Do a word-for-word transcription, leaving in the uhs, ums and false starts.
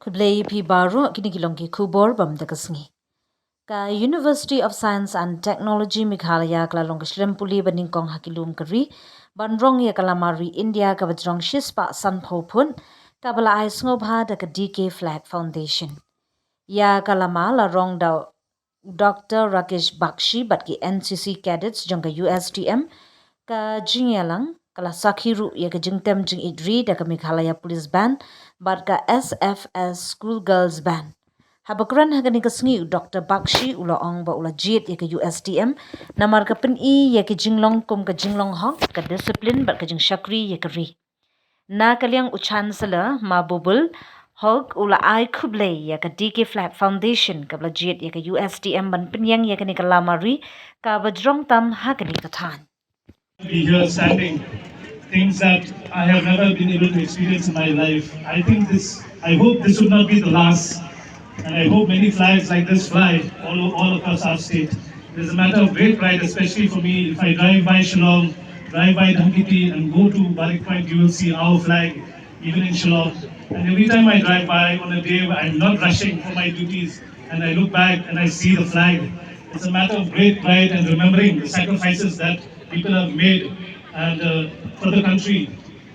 Khublei phi baroh, kine ki long ki khubor bam da ka sngi. Ka University of Science and Technology Meghalaya ka la long ka shlem pule ba nyngkong ha ki lum ka ri ban rong ïa ka lama ri India kaba jrong shispah sanphew phut, kaba la ai sngewbha da ka D K Flag Foundation. Ïa ka lama la rong da Doctor Rakesh Bakshi bad ki N C C cadets jong ka U S T M. Ka jingïalang ka la sakhi ruh ïa ka jingtem jingïeit ri da ka Meghalaya Police Band bad ka S F S School Girls Band. Haba kren ha kane ka sngi, u Doctor Bakshi u la ong ba u la jied ïa ka U S T M namar ka pyni ïa ka jinglong kum ka jinglong hok, ka disiplin bad ka jingshakri ïa ka ri. Na ka liang u Chancellor Mahbubul Hoque u la ai khublei ïa ka D K Flag Foundation kaba la jied ïa ka U S T M ban pynïeng ïa kane ka lama ri kaba jrong tam ha kane ka thaiñ. Be here standing, things that I have never been able to experience in my life. I think this, I hope this would not be the last, and I hope many flags like this fly all, all across our state. It is a matter of great pride, especially for me, if I drive by Shillong, drive by Dhankheti, and go to Barik Point, you will see our flag, even in Shillong. And every time I drive by on a day where I'm not rushing for my duties, and I look back and I see the flag, it's a matter of great pride and remembering the sacrifices that people have made and uh, for the country.